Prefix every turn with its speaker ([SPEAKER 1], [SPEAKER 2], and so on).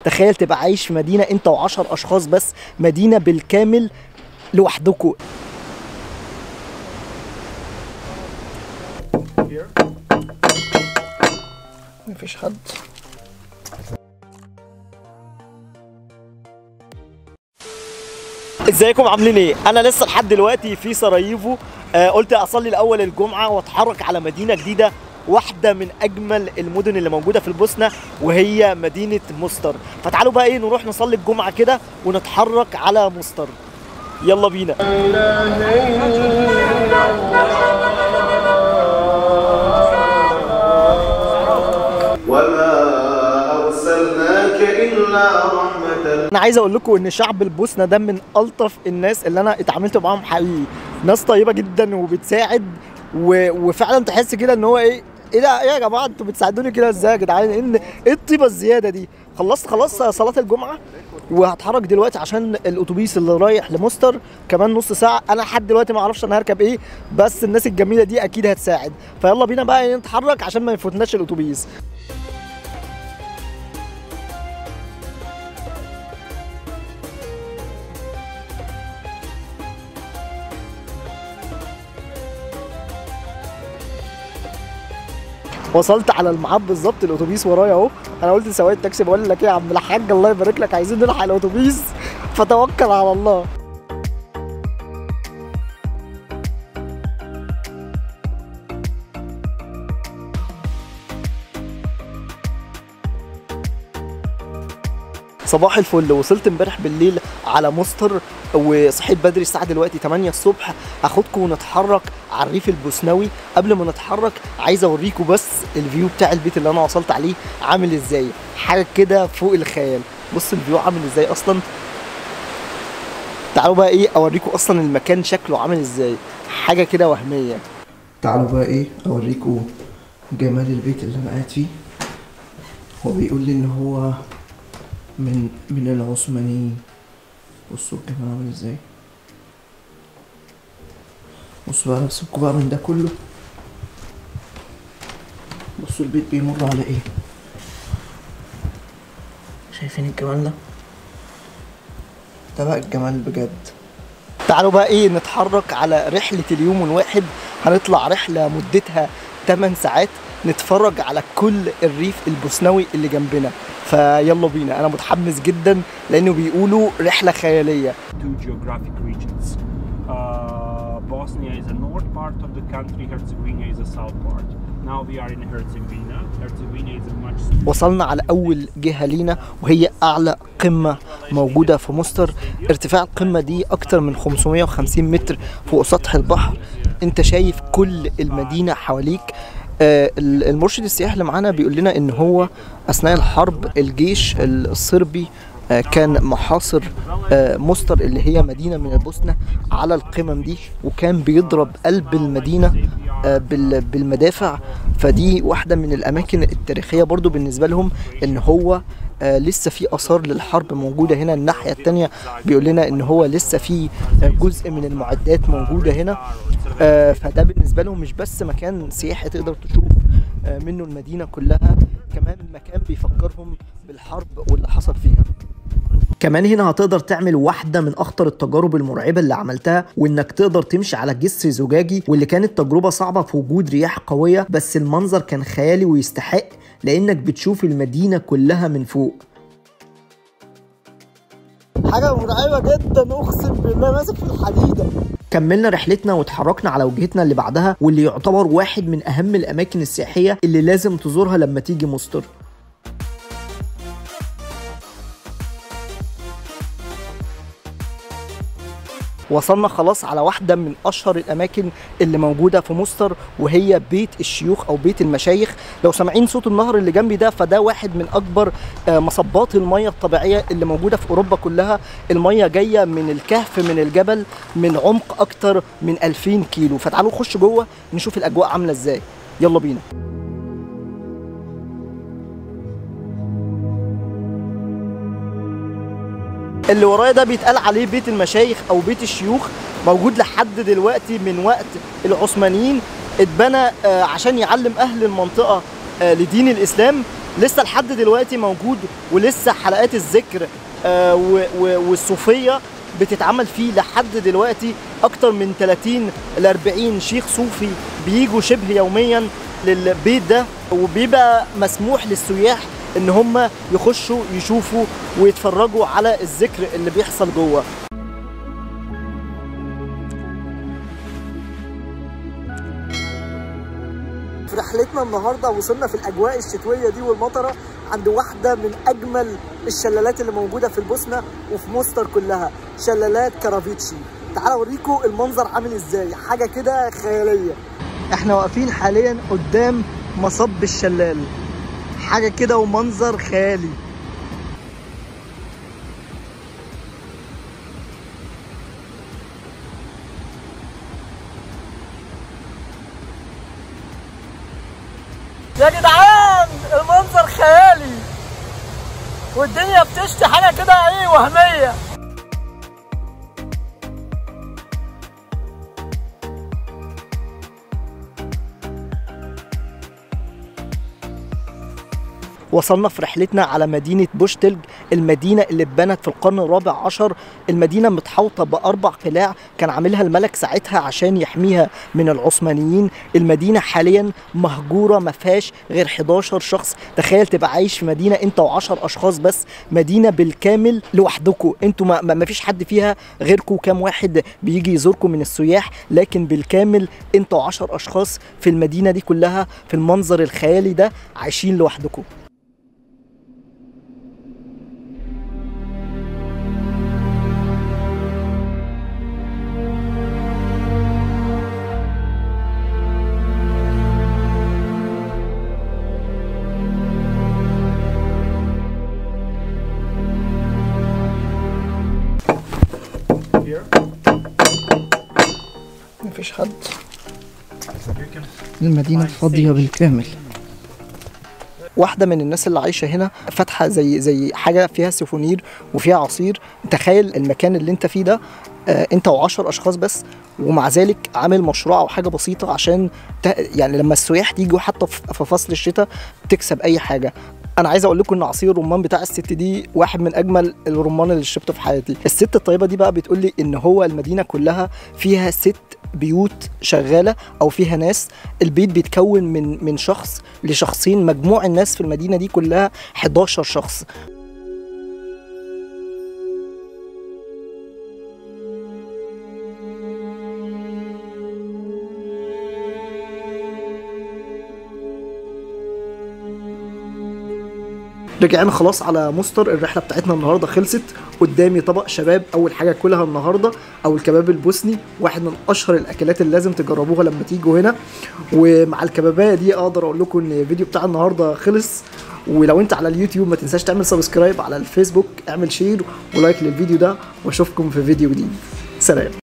[SPEAKER 1] تخيل تبقى عايش في مدينة انت و10 اشخاص بس، مدينة بالكامل لوحدكم. مفيش حد. ازيكم عاملين ايه؟ انا لسه لحد دلوقتي في سراييفو. قلت اصلي الاول الجمعة واتحرك على مدينة جديدة، واحدة من اجمل المدن اللي موجودة في البوسنة وهي مدينة موستر. فتعالوا بقى ايه نروح نصلي الجمعة كده ونتحرك على موستر. يلا بينا.
[SPEAKER 2] وما ارسلناك الا رحمه.
[SPEAKER 1] انا عايز اقول لكم ان شعب البوسنة ده من الطف الناس اللي انا اتعاملت معاهم حقيقي، ناس طيبة جدا وبتساعد وفعلا تحس كده ان هو ايه ده، ايه يا جماعة انتوا بتساعدوني كده ازاي يا جدعان؟ ايه الطيبة الزيادة دي؟ خلصت خلاص صلاة الجمعة وهتحرك دلوقتي عشان الاتوبيس اللي رايح لموستر كمان نص ساعة. انا لحد دلوقتي ما اعرفش انا هركب ايه، بس الناس الجميلة دي اكيد هتساعد. فيلا بينا بقى نتحرك عشان ما يفوتناش الاتوبيس. وصلت على الميعاد بالظبط، الاتوبيس ورايا اهو. انا قلت لسواق التاكسي بقول لك ايه يا عم الحاج الله يبارك لك، عايزين نلحق الاتوبيس، فتوكل على الله. صباح الفل. وصلت امبارح بالليل على موستر وصحيت بدري، الساعة دلوقتي 8 الصبح. هاخدكم ونتحرك على الريف البوسنوي. قبل ما نتحرك عايز اوريكم بس ال view بتاع البيت اللي انا وصلت عليه عامل ازاي، حاجة كده فوق الخيال. بص ال view عامل ازاي اصلا. تعالوا بقى ايه اوريكم اصلا المكان شكله عامل ازاي، حاجة كده وهمية. تعالوا بقى ايه اوريكم جمال البيت اللي انا قاعد فيه. هو بيقول لي ان هو من العثمانيين. بصوا الجمال عامل ازاي. بصوا بقى، سيبكوا بقى من ده كله. بصوا البيت بيمر على ايه، شايفين الجمال ده؟ ده بقى الجمال بجد. تعالوا بقى ايه نتحرك على رحلة اليوم الواحد. هنطلع رحلة مدتها 8 ساعات نتفرج على كل الريف البوسنوي اللي جنبنا. فيلا بينا، انا متحمس جدا لانه بيقولوا رحله خيالية.
[SPEAKER 3] Two geographic regions. Bosnia is the north part of the country, Herzegovina is the south part. Now we are in Herzegovina. Herzegovina is a much.
[SPEAKER 1] وصلنا على اول جهة لينا وهي اعلى قمة موجودة في موستر. ارتفاع القمه دي اكتر من 550 متر فوق سطح البحر. انت شايف كل المدينة حواليك. المرشد السياحي اللي معانا بيقول لنا ان هو اثناء الحرب الجيش الصربي كان محاصر موستر اللي هي مدينة من البوسنة على القمم دي، وكان بيضرب قلب المدينة بالمدافع. فدي واحدة من الاماكن التاريخية برضو بالنسبة لهم، ان هو لسه في اثار للحرب موجودة هنا. الناحية الثانية بيقول لنا ان هو لسه في جزء من المعدات موجودة هنا. فده بالنسبة لهم مش بس مكان سياحي تقدر تشوف منه المدينة كلها، كمان مكان بيفكرهم بالحرب واللي حصل فيها. كمان هنا هتقدر تعمل واحدة من أخطر التجارب المرعبة اللي عملتها، وإنك تقدر تمشي على جسر زجاجي، واللي كانت تجربة صعبة في وجود رياح قوية، بس المنظر كان خيالي ويستحق لأنك بتشوف المدينة كلها من فوق. حاجة مرعبة جدا أقسم بالله، ماسك في الحديدة. كملنا رحلتنا وتحركنا على وجهتنا اللي بعدها، واللي يعتبر واحد من أهم الأماكن السياحية اللي لازم تزورها لما تيجي موستر. وصلنا خلاص على واحدة من أشهر الأماكن اللي موجودة في موستر، وهي بيت الشيوخ أو بيت المشايخ. لو سامعين صوت النهر اللي جنبي ده، فده واحد من أكبر مصبات المية الطبيعية اللي موجودة في أوروبا كلها. المية جاية من الكهف من الجبل من عمق أكتر من 2000 كيلو. فتعالوا نخش جوه نشوف الأجواء عاملة إزاي. يلا بينا. اللي ورايا ده بيتقال عليه بيت المشايخ او بيت الشيوخ، موجود لحد دلوقتي من وقت العثمانيين. اتبنى عشان يعلم اهل المنطقة لدين الاسلام. لسه لحد دلوقتي موجود، ولسه حلقات الذكر والصوفية بتتعمل فيه لحد دلوقتي. اكتر من 30 ل 40 شيخ صوفي بيجوا شبه يوميا للبيت ده، وبيبقى مسموح للسياح ان هم يخشوا يشوفوا ويتفرجوا على الذكر اللي بيحصل جوه. في رحلتنا النهارده وصلنا في الاجواء الشتوية دي والمطره عند واحدة من اجمل الشلالات اللي موجودة في البوسنة وفي موستر كلها، شلالات كارافيتشي. تعالوا اوريكم المنظر عامل ازاي، حاجة كده خيالية. احنا واقفين حاليا قدام مصب الشلال، حاجة كده ومنظر خيالي. يا جدعان المنظر خيالي، والدنيا بتشتي، حاجة كده ايه وهمية. وصلنا في رحلتنا على مدينة بوشتلج، المدينة اللي اتبنت في القرن الرابع عشر. المدينة متحوطة بأربع قلاع كان عاملها الملك ساعتها عشان يحميها من العثمانيين. المدينة حاليا مهجورة، ما فيهاش غير 11 شخص. تخيل تبقى عايش في مدينة انت و10 أشخاص بس، مدينة بالكامل لوحدكم انتوا، ما فيش حد فيها غيركم، كام واحد بيجي يزوركم من السياح، لكن بالكامل انت و10 أشخاص في المدينة دي كلها في المنظر الخيالي ده عايشين لوحدكم. مفيش حد، المدينة فاضية بالكامل. واحدة من الناس اللي عايشة هنا فاتحة زي حاجة فيها souvenir وفيها عصير. تخيل المكان اللي انت فيه ده انت و10 اشخاص بس، ومع ذلك عامل مشروع او حاجة بسيطة عشان يعني لما السياح تيجوا حتى في فصل الشتاء تكسب اي حاجة. انا عايز اقول لكم ان عصير الرمان بتاع الست دي واحد من اجمل الرمان اللي شربته في حياتي. الست الطيبة دي بقى بتقول لي ان هو المدينة كلها فيها 6 بيوت شغالة او فيها ناس. البيت بيتكون من شخص لشخصين، مجموع الناس في المدينة دي كلها 11 شخص. رجعنا خلاص على موستر، الرحلة بتاعتنا النهارده خلصت. قدامي طبق شباب اول حاجة اكلها النهارده، او الكباب البوسني، واحد من اشهر الاكلات اللي لازم تجربوها لما تيجوا هنا. ومع الكبابيه دي اقدر اقول لكم ان الفيديو بتاع النهارده خلص. ولو انت على اليوتيوب ما تنساش تعمل subscribe، على الفيسبوك اعمل share و like للفيديو ده، واشوفكم في فيديو جديد. سلام.